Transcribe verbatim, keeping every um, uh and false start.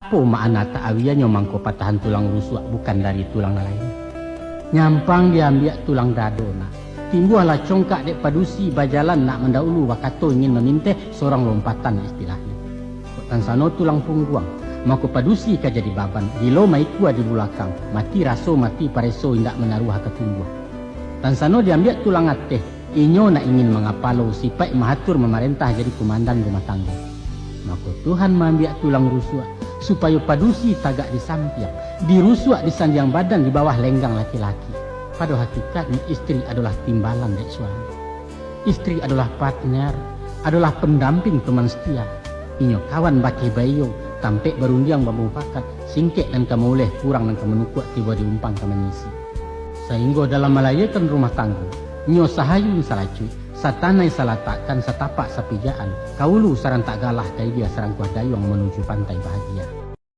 Apo makna tak awianyo mangko patahan tulang rusuak bukan dari tulang nan lain? Nyampang diambiak tulang dado nak. Timbuahlah congkak dek padusi bajalan nak mandaulu wakato ingin maminteh sorang lompatan istilahnyo. Kok tansano tulang pungguang, mako padusi ka jadi baban, gilo maikua di bulakang, mati raso mati pareso indak manaruah ka tumbuah. Tansano diambiak tulang ateh, inyo nak ingin mangapalo, sipaik mahatur mamarentah jadi kumandan rumah tanggo. Mako Tuhan maambiak tulang rusuak, supayo padusi tagak di sampiang, dirusuak di sandiang badan di bawah lenggang laki-laki. Pado hakikatnyo istri adolah timbalan dek suami. Istri adolah partner, adolah pandamping teman setia. Inyo kawan bakeh baiyo, tampek barundiang bamufakat, singkek nan ka mauleh, kurang nan ka manukuak, tibo di umpang ka manyisi. Sainggo dalam malayakan rumah tanggo, nyo sahayun salacuik, satanai salatakkan, satapak sapijaan, ka ulu sarantak galah, ka ilia sarangkuah dayuang manuju pantai bahagia.